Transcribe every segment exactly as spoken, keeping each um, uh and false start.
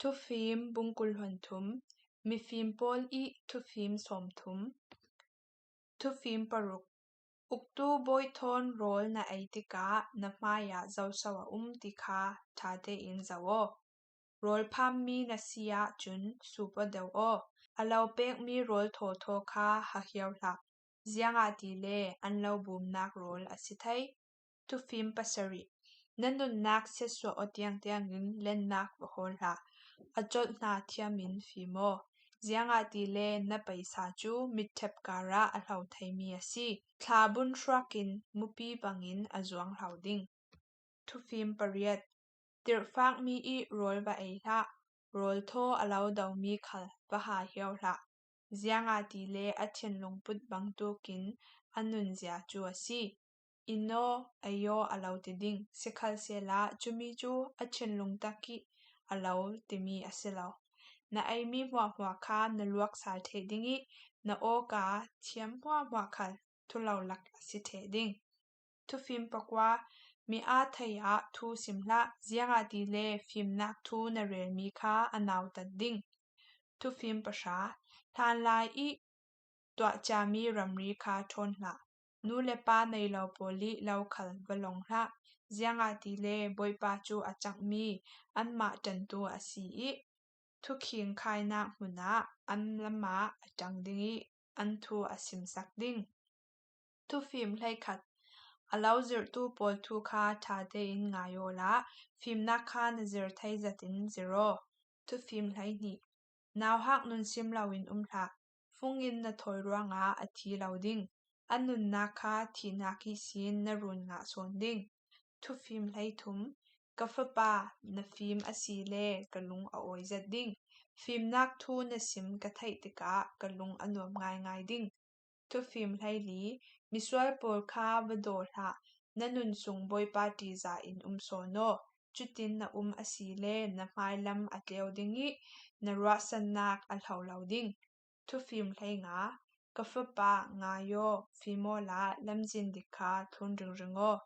Thufim bung kul hon thum. Mifim pawl i thufim sawm thum. Thufim paruk. Uktu bawi thawn rawl na ei tikah na hmaiah zoso a um ti kha ṭha tein zoh aw. Rawl phammi na si ahcun sup aw deuh aw. A lo pekmi rawl thawthaw kha ha hiau hlah, ziangahtile an lo bumnak rawl a si thei. Thufim pasarih. Na nunnak siatsuah aw tiangtiangin lennak va hawl hlah. A colh hna thiamin fim aw, ziangahtile na paisa cu mitṭhep karah a hlo theimi a si. Thlabun hruakin mupi bangin a zuang hlo ding. Thufim pariat. Tirhfakmi i rawl va ei hlah, rawl thaw a lo domi khal va ha hiau hlah, ziangahtile a thinlung put bangtukin a nunzia cu a si. In aw, ei aw a lo ti ding, sikhalsehla cumi cu a thinlung tak i a lo timi a si lo. Na eimi hmuahhmuah kha na luak sal ṭheh ding i na awka thiam hmuahhmuah khal thulolak a si ṭheh ding. Thufim pakua. Mi aa thei ah thu sim hlah, ziangahtile fimnak thu na relmi kha a nautat ding. Thufim pahra. Hlanlai i tuah ciami ramri kha ṭhawn hlah. Nu le pa nei lo pawl i lo khal va lawng hlah, ziangahtile Bawipa cu a cangmi anmah ṭantu a si i thukhing khainak hmun ah an lam ah a ṭang ding i an thu a simsak ding. Thufim hleikhat. A lo zirhtu pawl thu kha ṭha tein ngai awla fimnak kha na zir thei zetin zir aw. Thufim hleihnih. Nauhak nunsim loin um hlah. Fungin na thawi ruangah a thi lo ding. A nunnak kha thihnak ihsin na run ngah sawn ding. Thufim hleithum. Ka fapa, na fim a si le ka lung a awi zet ding. Fimnak thu na sim ka theih tikah ka lung a nuam ngaingai ding. Thufim hleili. Misual pawl kha va daw hlah, na nun sung Bawipa ṭihzah in um sawn aw. Cutin na um a si le na hmailam a tleu ding i na ruahsannak a hlo lo ding. Thufim hleinga. Ka fapa, ngai aw, fim awla lamzin dik kha thlun ringring aw.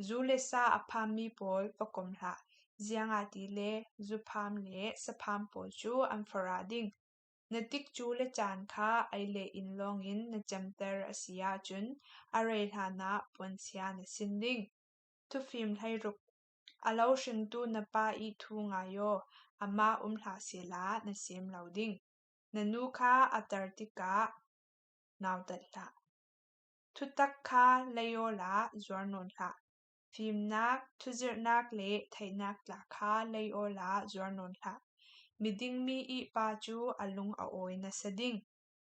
Zu le sa a phammi pawl va kom hlah, ziangahtile zu pham le sa pham pawl cu an fara ding. Na tikcu le caan kha ei le in lawngin na cemter a si ahcun a rei hlanah puansia na sin ding. Thufim hleiruk. A lo hringtu na pa i thu ngai aw, amah um hlah sehla na sem lo ding. Na nu kha a tar tikah nautat hlah. Thutak kha lei awla zuar nawn hlah. Fimnak, thuzirhnak le theihnak tla kha lei awla zuar nawn hlah. Midingmi i pa cu a lung a awi nasa ding.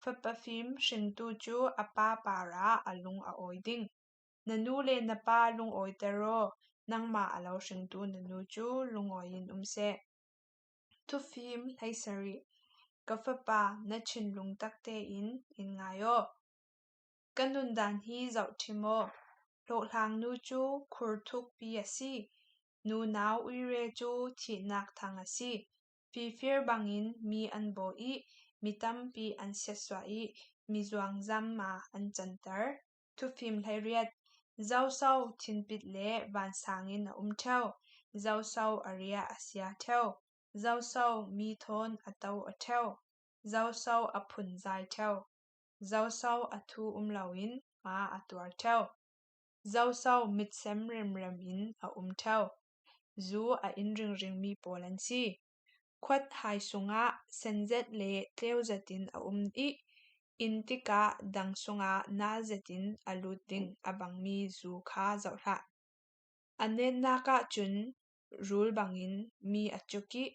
Fapa fim hringtu cu a pa parah a lung a awi ding. Na nu le na pa lungawiter aw, nangmah a lo hringtu na nu cu lungawi in um seh. Thufim hleisarih. Ka fapa, na thinlung tak tein in ngai aw. Ka nundan hi zohṭhim aw. Hlawhhlangnu cu khur thukpi a si. Nunau uire cu thihnak thang a si. Fifir bangin mi an bawh i mi tampi an siatsuah i mi zuangzam ah an canter. Thufim hleiriat. Zoso thinpit le vansang in a um ṭheu. Zoso a ria a sia ṭheu. Zoso mi thawn a to a ṭheu. Zoso a phun zai ṭheu. Zoso a thu um loin hma a tuar ṭheu. Zoso mitsem remrem in a um ṭheu. Zu a in ringringmi pawl an si. Khuat hai sungah sen zet le tleu zetin a um i inn tikah dang sungah nal zetin a lut ding a bangmi zu kha zoh hlah. A netnak ahcun rul bangin mi a cuk i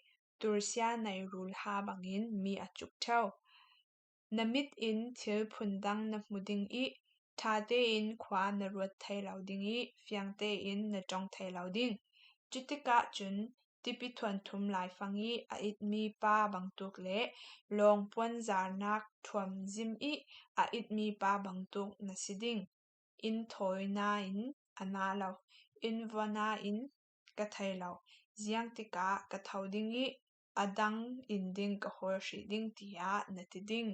tursia nei rulha bangin mi a cuk ṭheu. Na mit in thil phundang na hmu ding i ṭha tein khua na ruat thei lo ding i fiang tein na ṭong thei lo ding. Cutikah cun tipi thuanthum laifang i a itmi pa bangtuk le lawng puanzarnak ṭhuam zim i a itmi pa bangtuk na si ding. Inn thawi nain a na lo, inn vua nain ka thei lo, ziang tikah ka tho ding i a dang in ding ka hawl hrih ding, tiah na ti ding.